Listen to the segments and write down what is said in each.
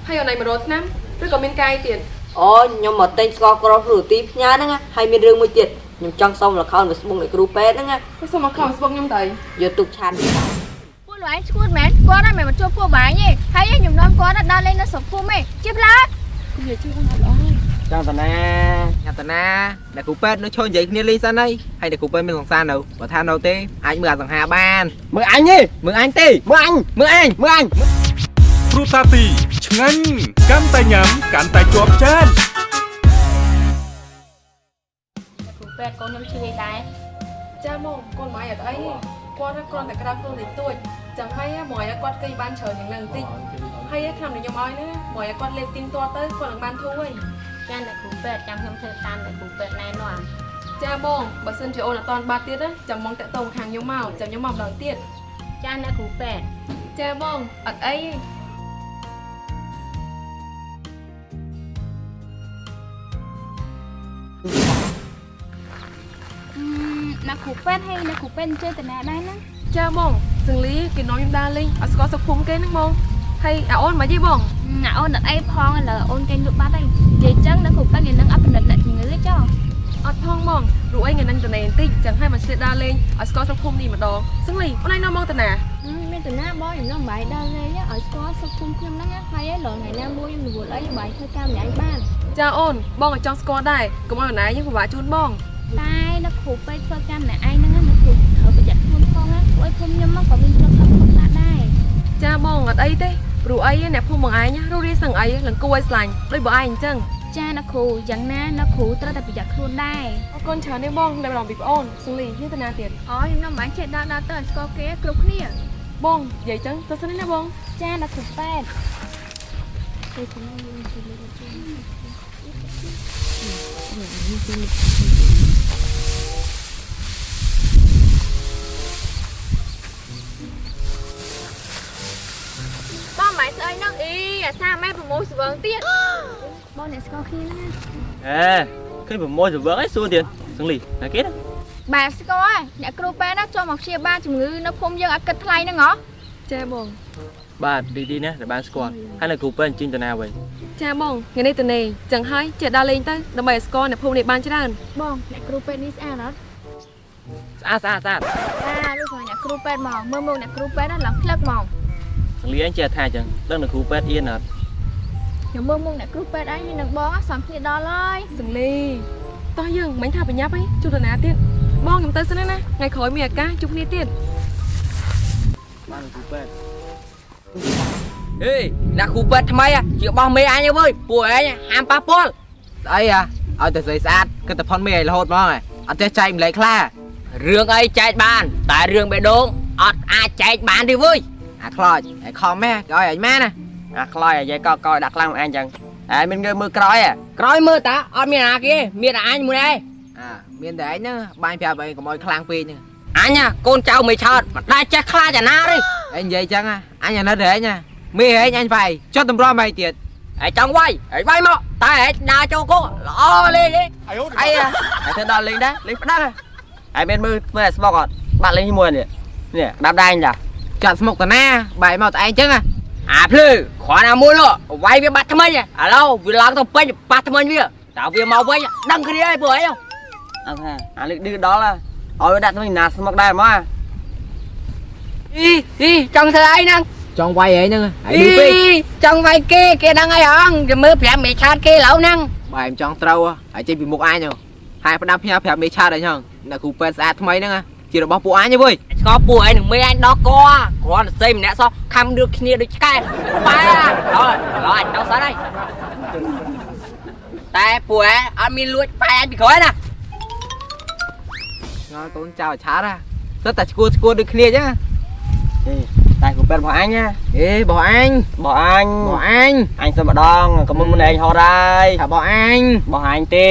ហើយអូនឯងមករកថ្នាំឬក៏មានកាយទៀត អូខ្ញុំមកទិញស្ករគ្រាប់គ្រូទីផ្ញើហ្នឹងណាហើយមានរឿងមួយទៀតខ្ញុំចង់សុំល្ខោនវាស្បុងឲ្យគ្រូពេទ្យហ្នឹងណា ទៅសុំមកខំស្បុកខ្ញុំទៅ យកទុកឆាន់ ពួកលោកឯងឈួតមែនគាត់ហ្នឹងមិនមកជួបពួកបងឯងទេហើយខ្ញុំនាំគាត់ដល់លេងនៅស្រុកភូមិឯងជិះផ្លា និយាយជួយអូនអត់ល្អ ចង់តាណា ញ៉ាំតាណាអ្នកគ្រូពេទ្យនៅឈរនិយាយគ្នាលេងសិនហើយហើយអ្នកគ្រូពេទ្យមានសង្សារនៅបើថានៅទេអាចមើលអាសង្ហាបាន មើលអញទេ មើលអញទេ មើលអញ មើលអញ មើលអញ គ្រូតាទីឆ្ងាញ់កាន់តែញ៉ាំកាន់តែជាប់ចាន គ្រូពេទ្យកូនខ្ញុំឈឺអីដែរ ចាមកកូនម៉ែអត់អីទេគាត់គ្រាន់តែក្តៅខ្លួនតិចតួចចឹងហើយមកឲ្យគាត់គេងបានច្រើនយ៉ាងហ្នឹងបន្តិចហើយថ្នាំដែលខ្ញុំឲ្យហ្នឹងមកឲ្យគាត់លេបទីងទាត់ទៅគាត់នឹងបានធូរហើយ ចាអ្នកគ្រូពេទ្យចាំខ្ញុំធ្វើតាមអ្នកគ្រូពេទ្យណែនាំ ចាបងបើសិនជាអូនអត់តាន់បាត់ទៀតណាចាំបងតាក់ទងខាងខ្ញុំមកចាំខ្ញុំមកម្ដងទៀត ចាអ្នកគ្រូពេទ្យ ចាបងអត់អីទេ អ្នកគ្រូពេទ្យហើយអ្នកគ្រូពេទ្យអញ្ជើញតាណាដែរណា ចាបងសង្លីគេនាំខ្ញុំដើរលេងឲ្យស្គាល់សុខភូមិគេហ្នឹងបងហើយអាអូនមកយីបង ណាអូនអត់អីផងឥឡូវអូនគេលក់បាត់ហើយនិយាយចឹងអ្នកគ្រូពេទ្យថ្ងៃហ្នឹងអត់ពិនិត្យអ្នកជំងឺទេចុះ អត់ផងបងរួអីថ្ងៃហ្នឹងតនេបន្តិចចឹងហើយមកឆ្លៀតដើរលេងឲ្យស្គាល់ស្រុកភូមិនេះម្ដងសង្លីអូនឯងនាំមកតាណា មានតាណាបងខ្ញុំនាំបាយដល់លេងឲ្យស្គាល់ស្រុកភូមិខ្ញុំហ្នឹងហើយឥឡូវថ្ងៃណាមួយខ្ញុំរវល់អីបាយធ្វើការម្នាក់ឯងបាន ចាអូនបងក៏ចង់ស្គាល់ដែរកុំឲ្យម្នាក់ឯងយើងពិបាកជូនបង តែអ្នកគ្រូពេទ្យធ្វើការម្នាក់ឯងហ្នឹងអ្នកគ្រូត្រូវប្រយ័ត្នខ្លួនផងណាពួកឯងភូមិខ្ញុំក៏មានជនខិលខូចខ្លះដែរ ចាបងអត់អីទេព្រោះអីអ្នកភូមិបងឯងរស់រាយសឹងអីលង្គួយស្លាញ់ដូចបងឯងអញ្ចឹង ចាអ្នកគ្រូយ៉ាងណាអ្នកគ្រូត្រូវតែប្រយ័ត្នខ្លួនដែរ អរគុណច្រើនទេបងដែលបងពីប្អូនសង្លីយើងតាណាទៀត អូខ្ញុំនាំបានចេះដល់ដល់ទៅឲ្យស្គាល់គេគ្រប់គ្នា បងនិយាយចឹងទៅសិនណាបង ចាអ្នកគ្រូពេទ្យទៅទៅយើងជួយលើកជួយបងមិនស្អីហ្នឹងអីអាសាម៉ែប្រមូលស្វឹងទៀតបងអ្នកស្គាល់គ្នាណា អេឃើញប្រមូលសវឹងឯងសួរទៀតសង្លីណាគេណា បាទស្គាល់អ្នកគ្រូពេទ្យណាចូលមកព្យាបាលជំងឺនៅភូមិយើងឲ្យគិតថ្លៃហ្នឹងហ៎ ចាបង បាទឌីឌីណាដែលបានស្គាល់ហើយនៅគ្រូពេទ្យអញ្ជើញតាណាវិញ ចាបងថ្ងៃនេះតនេចឹងហើយចេះដើរលេងទៅដើម្បីឲ្យស្គាល់អ្នកភូមិនេះបានច្រើន បងអ្នកគ្រូពេទ្យនេះស្អាតអត់ ស្អាតស្អាតស្អាត បាទលោកអ្នកគ្រូពេទ្យមកមើលមុខអ្នកគ្រូពេទ្យណាឡើងផ្លឹកមក សង្លីឯងចេះថាអញ្ចឹងដឹងនៅគ្រូពេទ្យអៀនអត់ ខ្ញុំមើលមុខអ្នកគ្រូពេទ្យឯងនឹងបងសំគ្នាដល់ហើយ សង្លីតោះយើងមិនថាបញ្ញាប់អីជួបតាណាទៀតបងខ្ញុំទៅសិនណាថ្ងៃក្រោយមានឱកាសជួបគ្នាទៀត បានគ្រូពេទ្យ ហេអ្នកគ្រូពេទ្យថ្មីជារបស់មេអញហើយពួកឯងហាមប៉ះពាល់ស្អីហ่ะឲ្យតែស្អីស្អាតគិតតែផុនមេឯងរហូតហ្មងអត់ចេះចែកម្លែកខ្លះ រឿងអីចែកបានតែរឿងបេះដូងអត់អាចចែកបានទេវើយ អាខ្លោចឯខំហ៎គេឲ្យអញម៉ែណា អាខ្លោចអាយាយកកដាក់ខ្លាំងអញចឹងឯងមានងើមើលក្រោយ ក្រោយមើលតាអត់មានអាគេមានតែអញមួយឯង អាមានតែឯងហ្នឹងបាញ់ប្រាប់ឯងកុំឲ្យខ្លាំងពេកហ្នឹង អញកូនចៅមេឆោតមិនដែលចេះខ្លាចអាណាទេ ឯងនិយាយចឹងអញអាណិតឯងណាមេឯងអញវាយចុះតម្រាំឯងទៀត ឯងចង់វាយឯងវាយមកតែឯងដើរចូលគុកល្អលេងទេ អីឯងធ្វើដល់លេងដែរលេងផ្ដាស់ឯងមានមើលមើលអាស្បុកអត់បាត់លេងជាមួយនេះនេះដាប់ដៃចា ចាត់ស្មុកតាណាបែរមកតែឯងចឹង អាភ្លឺគ្រាន់តែមួយនោះវាយវាបាត់ថ្មិញឥឡូវវាឡើងទៅពេញប៉ះថ្មិញវាតើវាមកវិញដឹងគ្នាហើយពួកឯង អត់ថាអាលើកឌឺដល់ឲ្យវាដាក់ថ្មិញណាស្មុកដែរមក អីអីចង់ធ្វើអីហ្នឹង ចង់វាយឯងហ្នឹងឯង អី ឌឺពេក ចង់វាយគេគេដឹងអីហងគេមើលប្រាប់មេឆាតគេឥឡូវហ្នឹង បែរមិនចង់ត្រូវហើយចេញពីមុខអញហើយផ្ដាំផ្ញើប្រាប់មេឆាតអញហ្នឹងអ្នកគ្រូពេទ្យស្អាតថ្មីហ្នឹងជារបស់ពួកអញហ៎វើយ ស្គាល់ពួកឯងនឹងមេអញដល់កគ្រាន់តែស្អីម្នាក់សោះខំđưaគ្នាដូចឆ្កែបែដល់ឥឡូវអញទៅសិនហើយតែពួកឯងអត់មានលួចបែអញពីក្រោយណា ឆ្ងល់កូនចៅឆាតហ่ะសិតតែឈួតឈួតដូចគ្នាចឹង តែគ្រូពេទ្យរបស់អញណា អេរបស់អញ របស់អញ របស់អញ អញសុំម្ដងកុំមុនមុនឯងហត់ហើយ ថារបស់អញ របស់អញទេ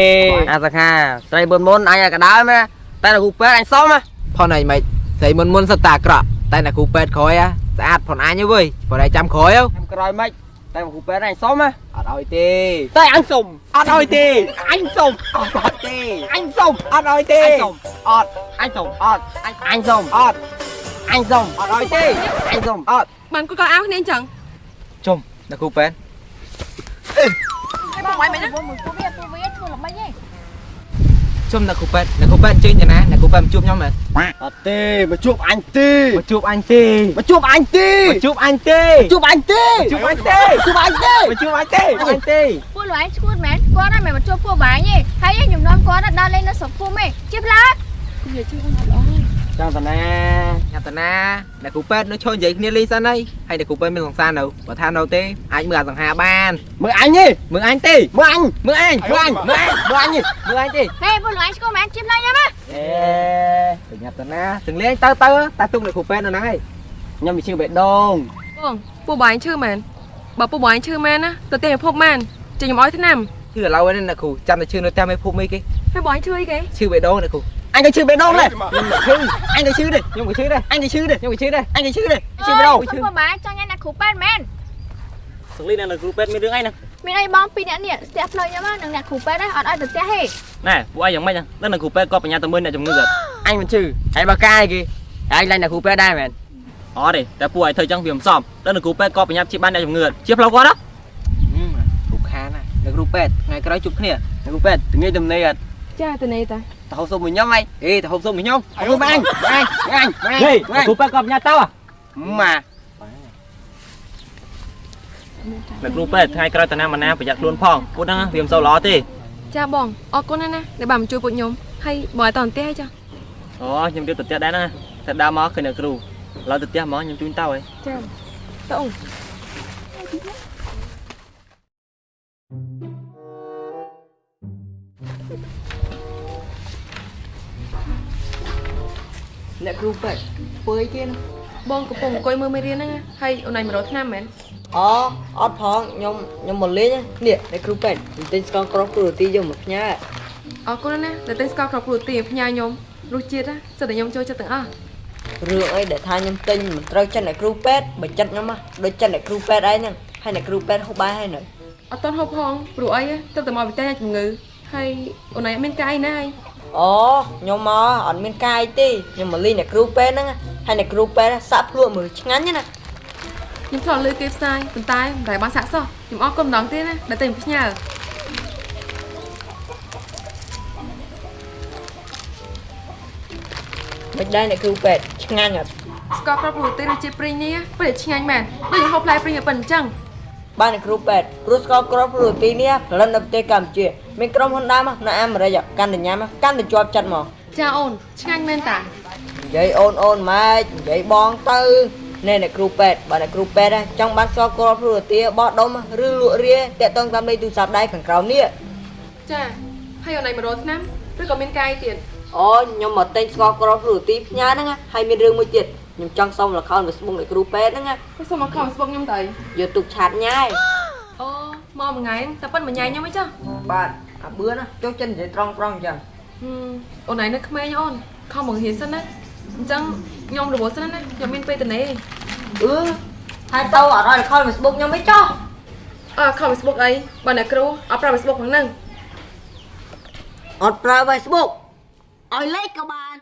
អាសខាស្រីមុនមុនអញឲ្យកដើមណាតែគ្រូពេទ្យអញសុំណា ផនឯងមិនស្រីមុនមុនសិតតែអាក្រក់តែអ្នកគ្រូពេទ្យក្រោយស្អាតផនអញហ៎វើយព្រោះឯងចាំក្រោយ ចាំក្រោយមិនតែគ្រូពេទ្យអញសុំណា អត់ឲ្យទេ តែអញសុំ អត់ឲ្យទេ អញសុំ អត់ឲ្យទេ អញសុំ អត់ឲ្យទេ អញសុំ អត់ អញសុំ អត់ អញសុំ អត់ អញសុំ អត់ឲ្យទេ អញសុំ អត់ បានគាត់ក៏អោគ្នាអញ្ចឹង ជុំអ្នកគ្រូពេទ្យ បងមិនណា មួយពួកវាពួកវាធ្វើល្បិចឯង ជុំអ្នកគ្រូពេទ្យអ្នកគ្រូពេទ្យអញ្ជើញទៅណាអ្នកគ្រូពេទ្យមកជួបខ្ញុំមែន អត់ទេមកជួបអញទេ មកជួបអញទេ មកជួបអញទេ មកជួបអញទេ ជួបអញទេ ជួបអញទេ ជួបអញទេ មកជួបអញទេអញទេ ពួកលោកឯងឈួតមែនគាត់ហ្នឹងមិនមកជួបពួកបងឯងទេហើយខ្ញុំនាំគាត់ដល់លេងនៅស្រុកភូមិឯងជិះផ្លើ និយាយជួយអូនអត់ល្អ ចាំតាណា ញ៉ាំតាណាអ្នកគ្រូពេទ្យនៅឈរនិយាយគ្នាលេងសិនហើយហើយអ្នកគ្រូពេទ្យមានសង្សារនៅបើថានៅទេអាចមើលអាសង្ហាបាន មើលអញទេ មើលអញទេ មើលអញ មើលអញ មើលអញ មើលអញ មើលអញ មើលអញទេ ហេពួកលោកឯងឈួតមែនជិះផ្លើខ្ញុំណា អេ ទៅញ៉ាំតាណាទាំងលេងទៅទៅតែទុកអ្នកគ្រូពេទ្យនៅហ្នឹងហើយ ខ្ញុំមានឈឺបេះដូង បងពួកបងឯងឈឺមែនបើពួកបងឯងឈឺមែនណាទៅផ្ទះពិភពមែនចេញខ្ញុំឲ្យថ្នាំ ឈឺឥឡូវហ្នឹងអ្នកគ្រូចាំតែឈឺនៅផ្ទះមេភូមិអីគេ ហើយបងឯងឈឺអីគេ ឈឺបេះដូងអ្នកគ្រូ អញក៏ឈឺបេះដូងដែរ ឈឺ អញក៏ឈឺដែរ ខ្ញុំក៏ឈឺដែរ អញក៏ឈឺដែរ ខ្ញុំក៏ឈឺដែរ អញក៏ឈឺដែរឈឺបេះដូង ពួកបងចង់ញ៉ាំអ្នកគ្រូពេទ្យមែន សង្លីនៅគ្រូពេទ្យមានរឿងអីណា មានអីបងពីរអ្នកនេះស្ទះផ្លូវខ្ញុំនិងអ្នកគ្រូពេទ្យអត់ឲ្យទៅផ្ទះទេ ណែពួកឯងយ៉ាងម៉េចហ្នឹងនៅគ្រូពេទ្យគាត់បញ្ញាទៅមើលអ្នកជំងឺគាត់អញមិនឈឺហើយបើកាយគេហើយឡើងអ្នកគ្រូពេទ្យដែរមែនអត់ទេតែពួកឯងធ្វើចឹងវាមិនសមដល់នៅគ្រូពេទ្យគាត់បញ្ញាព្យាបាលអ្នកជំងឺជាផ្លូវគាត់ហ៎ គ្រូខានណាអ្នកគ្រូពេទ្យថ្ងៃក្រោយជួបគ្នា អ្នកគ្រូពេទ្យទំនាយទំនេរអត់ ចាតនេតា តហូបស៊ុបមួយខ្ញុំហី អេទៅហូបស៊ុបមួយខ្ញុំ អញអញអញអញ ហេគ្រូពេទ្យគាត់បញ្ញាទៅ ម៉ាអ្នកគ្រូពេទ្យថ្ងៃក្រោយតាណាម៉ាណាប្រយ័ត្នខ្លួនផងពួកហ្នឹងវាមិនសូវល្អទេ ចាបងអរគុណណាស់ណាដែលបានមកជួយពួកខ្ញុំហើយបងឲ្យតផ្ទះចា អូខ្ញុំរៀបទៅផ្ទះដែរណាតែដើរមកឃើញអ្នកគ្រូឡើយទៅផ្ទះហ្មងខ្ញុំជូនទៅហី ចាទៅអូន អ្នកគ្រូពេទ្យធ្វើអីគេណា បងកំពុងអង្គុយមើលមេរៀនហ្នឹងហើយអូនឯងមករកថ្នាំមែន អូអត់ផងខ្ញុំខ្ញុំមកលេងនេះអ្នកគ្រូពេទ្យខ្ញុំទិញស្ករគ្រាប់គ្រូទីយកមកផ្ញើ អរគុណណាស់ដែលទិញស្ករគ្រាប់គ្រូទីផ្ញើខ្ញុំរសជាតិសិតតែខ្ញុំចូលចិត្តទាំងអស់ រឿងអីដែលថាខ្ញុំទិញមិនត្រូវចិត្តអ្នកគ្រូពេទ្យបើចិត្តខ្ញុំដូចចិត្តអ្នកគ្រូពេទ្យឯងហ្នឹងហើយអ្នកគ្រូពេទ្យហូបបាយហើយនៅ អត់ទាន់ហូបផងព្រោះអីទៅតែមកវិទ្យាជំងឺហើយអូនឯងមានកាយណាហើយ អូខ្ញុំមកអត់មានកាយទេខ្ញុំមកលេងអ្នកគ្រូពេទ្យហ្នឹងហើយអ្នកគ្រូពេទ្យសាក់ភ្លក់មើលឆ្ងាញ់ណា ខ្ញុំធ្លាប់លើគេផ្សាយប៉ុន្តែមិនដែលបានសាក់សោះខ្ញុំអរគុណម្ដងទៀតណាដែលតែផ្ញើ មិនដែរអ្នកគ្រូពេទ្យឆ្ងាញ់អត់ ស្ករគ្រាប់គ្រូទីរសជាតិព្រីងនេះពិតជាឆ្ងាញ់មែនដូចហូបផ្លែព្រីងឲ្យប៉ុនអញ្ចឹង បានអ្នកគ្រូពេទ្យព្រោះស្ករគ្រាប់គ្រូទីនេះផលិតនៅប្រទេសកម្ពុជាមានក្រុមហ៊ុនដើមនៅអាមេរិកកាន់តែញ៉ាំកាន់តែជាប់ចិត្តមក ចាអូនឆ្ងាញ់មែនតា និយាយអូនអូនម៉ែកនិយាយបងទៅនេះអ្នកគ្រូពេទ្យបើអ្នកគ្រូពេទ្យចង់បានស្ករគ្រាប់គ្រូទីបោះដុំឬលក់រាតាក់ទងតាមលេខទូរស័ព្ទដៃខាងក្រោមនេះ ចាហើយអូនឯងមករកថ្នាំឬក៏មានកាយទៀត អូខ្ញុំមកទិញស្ករគ្រាប់គ្រូទីផ្ញើហ្នឹងហើយមានរឿងមួយទៀតខ្ញុំចង់សុំល្ខោន Facebook អ្នកគ្រូពេទ្យហ្នឹង ទៅសុំល្ខោន Facebook ខ្ញុំទៅ យកទុកឆាតញ៉ាយ អូមកមួយថ្ងៃតែប៉ុនមួយញ៉ៃខ្ញុំអីចា បាទអាបឿនណាចុះចិននិយាយត្រង់ត្រង់អញ្ចឹង អូនឯងនៅក្មេងអូនខំបង្រៀនសិនណាអញ្ចឹងខ្ញុំរវល់សិនណាខ្ញុំមានពេលទៅនេះ អឺហើយទៅអត់ឲ្យល្ខោន Facebook ខ្ញុំអីចុះ អើខោន Facebook អីបើអ្នកគ្រូអត់ប្រើ Facebook ផងហ្នឹង អត់ប្រើ Facebook ឲ្យលេខក៏បាន